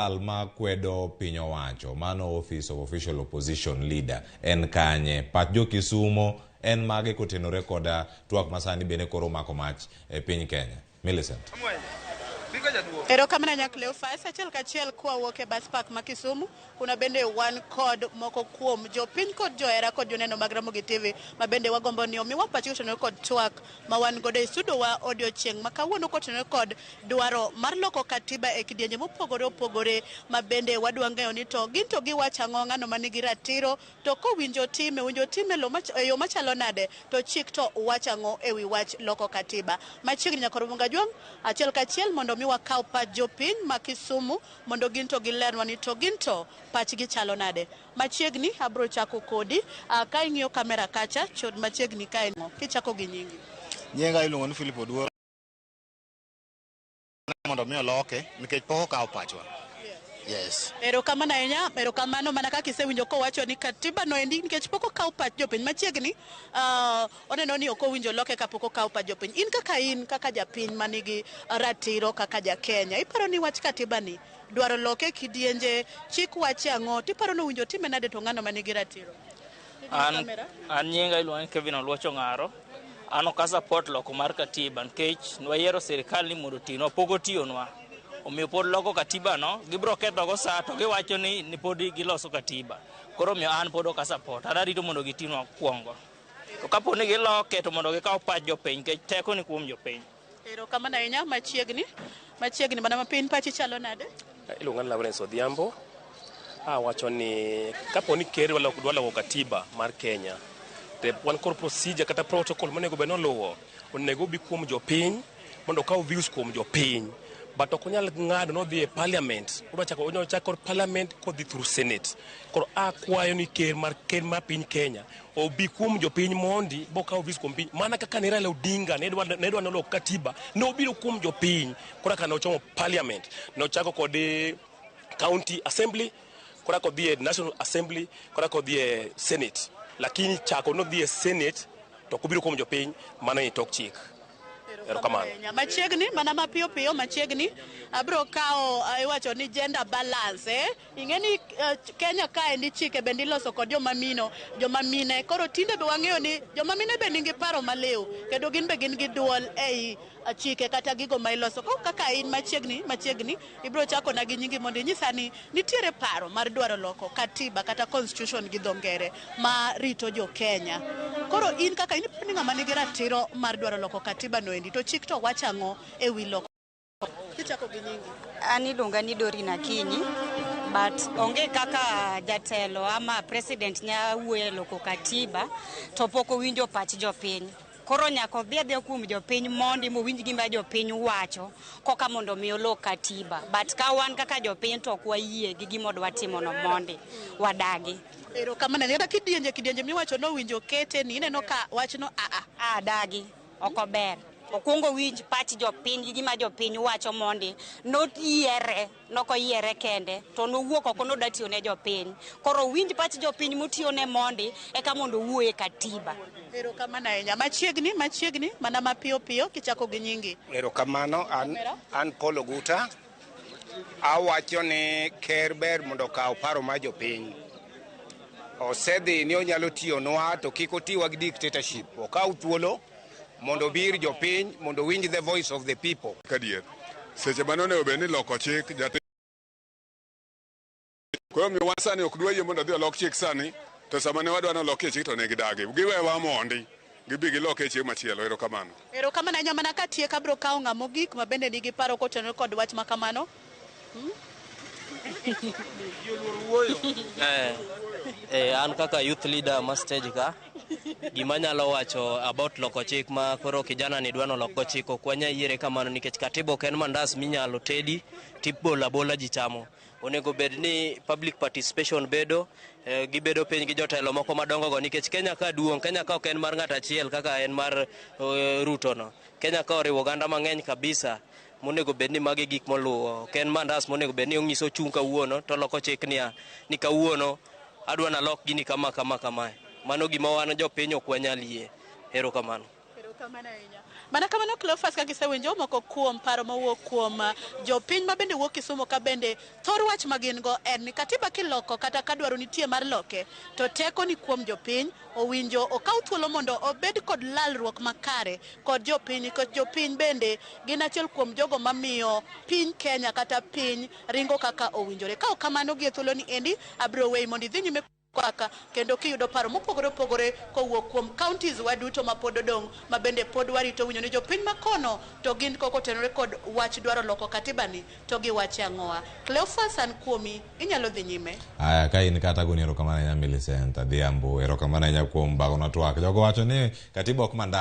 Jal ma kwedo piny owacho, mano Office of Official Opposition Leader en kanye? Pach jo Kisumo en mage kotenore koda twak masani bende koro omako mach e piny Kenya? Millicent. Erokamano ahinya Cleophas. Achiel kachiel kwawuok e bus park ma Kisumu, kuna bende wan kod moko kuom jopiny kod johera kod joneno mag Ramogi TV ma bende wagombo ni omiwa pachgi kotenore kod twak ma wan godo e studio wa odiochieng' ma kawuono kotenore kod dwaro mar loko katiba e kidienje mopogore opogore ma bende wadwa ng'eyo ni to gin to giwacho ang'o, ng'ano ma nigi ratiro, to kowinjo time, owinjo time e yo machalo nade, to chik to wacho ang'o e wi wach loko katiba. Machiegni nyaka Rumunga Jwang', achiel kachiel mondo mi wakaw pach jopiny ma Kisumu mondo gin to gilernwa ni to gin to pachgi chalo nade. Machiegni abro chako kodi, ka ing'iyo kamera kacha, chod machiegni kae kichako gi nyingi. Nyinga iluongo ni Philip Oduor. Mondo mi oloke nikech pok okawo pachwa. Yes. Erokamano ahinya, erokamano mana kaka isewinjo kowacho ni katiba no endi nikech pok okaw pach jopiny machiegni, oneno ni ok owinjo loke kapok okaw pach jopiny. In kaka in, kaka japiny manigi ratiro kaka ja Kenya, iparo ni wach katiba ni dwaro loke kidienje, chik wache ang'o, tiparo ni owinjo time nade to ng'ano manigi ratiro? An nyinga iluonga ni Kevin Oluoch Ong'aro. An ok a support loko mar katiba nikech nwayiero sirikal ni mondo otinwa, pok otiyonwa. Omiyo pod loko katiba no, gibiro kethogo sa to giwacho ni pod giloso katiba. Koro omiyo an pod ok a support. An arito mondo gitinwa kuongo. To kapo ni giloke to mondo gikaw pach jopiny nikech teko ni kuom jopiny. Erokamano ahinya, machiegni, machiegni mana mapiny pachi chalo nade? Iluonga ni Lawrence Odhiambo. Awacho ni kapo ni ker dwa loko katiba mar Kenya, to wan kod procedure kata protocol monego bed ni oluwo. Onego obi kuom jopiny mondo okaw views kuom jopiny. But ok onyal ng'ado nodhi e parliament. Odwa chako onyalo chako kod parliament kodhi through senate. Koro akwayo ni ker mar piny Kenya obi kuom jopiny mondi bokaw views kuom piny. Mana kaka ne Raila Odinga ne dwa nolok katiba, nobiro kuom jopiny. Koro kaka nochomo parliament, nochako kod county assembly, koro kodhi e national assembly, koro kodhi e senate. Lakini chako nodhi e senate to ok obiro kuom jopiny, mano ni tok chik. Erokamano. Ahinya. Machiegni mana mapiyo piyo machiegni abiro kawo iwacho ni gender balance, eh? Ing'e ni Kenya kaendi chike bende iloso kod joma mino, joma mine. Koro tinde be wang'eyo ni joma mine be nigi paro maliw kendo gin be gin gi duol ei chike kata gigo ma iloso. Koro kaka in machiegni machiegni ibiro chako na gi nyingi mondo inyisa ni nitiere paro mar dwaro loko katiba kata constitution gi dho ngere ma rito jo Kenya. Koro in kaka in iparo ni ng'ama nigi ratiro mar dwaro loko katiba no endi to chik to wacho ang'o e wi loko? Kichako gi nyingi. An iluonga ni Doreen Akinyi, but onge kaka jatelo ama president nya wuoyo e loko katiba to pok owinjo pach jopiny. Koro nyaka odhi adhiya kuom jopiny mondi mowinj gima jopiny wacho koka mondo mi olok katiba. But ka wan kaka jopiny to ok wayie gi gima odwa timono mondi, wadagi. Erokamano ahinya. Kata kidienje kidienje miwacho nowinjo kete ni ineno ka wachno aa. A dagi, ok ober. Okwongo owinj pach jopiny gi gima jopiny wacho mondi. Noyiere, nokoyiere kende, to nowuok oko nodwa tiyo ne jopiny. Koro owinj pach jopiny motiyone mondi eka mondo owuo e katiba. Erokamano ahinya. Machiegni machiegni mana mapiyo piyo kichako gi nyingi. Erokamano, an Paul Oguta. Awacho ni ker ber mondo okaw paro mar jopiny. Osedhi ni onyalo tiyonwa to kik otiwa gi dictatorship. Okaw thuolo mondo obi ir jopiny mondo owinj the voice of the people. Kadier seche mane onego bed ni loko chik jatend koro omiyo wan sani ok dwa yie mondo odhi olok chik sani to sama ne wadwa ni olokie chik to ne gidagi giwewa mondi gibi giloke chieng' machielo. Erokamano. Erokamano ahinya. Mana katieko abiro kawo ng'ama ogik ma bende nigi paro kotenore kod wach ma kamano. An kaka youth leader ma stage ka, gima nyalo wacho about loko chik ma koro kijana ni dwa nolok chik, ok wanyal yiere kamano nikech katiba ok en mandas minyalo tedi tibolo abola ji chamo. Onego bed ni public participation bedo, gibedo piny gi jotelo moko madongo go nikech Kenya ka duong', Kenya ka ok en mar ng'ato achiel kaka en mar Ruto no. Kenya ka oriwo oganda mang'eny kabisa monego bed ni magi gik moluwo. Ok en mandas monego bed ni ong'iso chung' kawuono to oloko chik niya ni kawuono adwa nalok gini kama kama kamae. Mano gima wan jopiny ok wanyal yie. Erokamano. Erokamano ahinya. Mana kamano Cleophas kaka isewinjo moko kuom paro mowuok kuom jopiny ma bende wuok Kisumu ka bende thor wach ma gin go en ni katiba kiloko kata ka dwaro nitie mar loke to teko ni kuom jopiny owinjo okaw thuolo mondo obed kod lalruok makare kod jopiny nikech jopiny bende gin achiel kuom jogo mamiyo piny Kenya kata piny ringo kaka owinjore. Ka ok kamano gi e thuolo ni endi abiro weyi mondo idhi nyime kaka kendo kiyudo paro mopogore opogore kowuok kuom counties wa duto ma pod odong' ma bende pod warito winjo ni jopiny makono to gin koko otenore kod wach dwaro loko katiba ni to giwache ang'owa. Cleophas an kuomi inyalo dhi nyime. Aya, ka in kata goni erokamano ahinya Millicent Adhiambo, erokamano ahinya kuom bagona twak. Jogo wacho ni katiba ok mandas.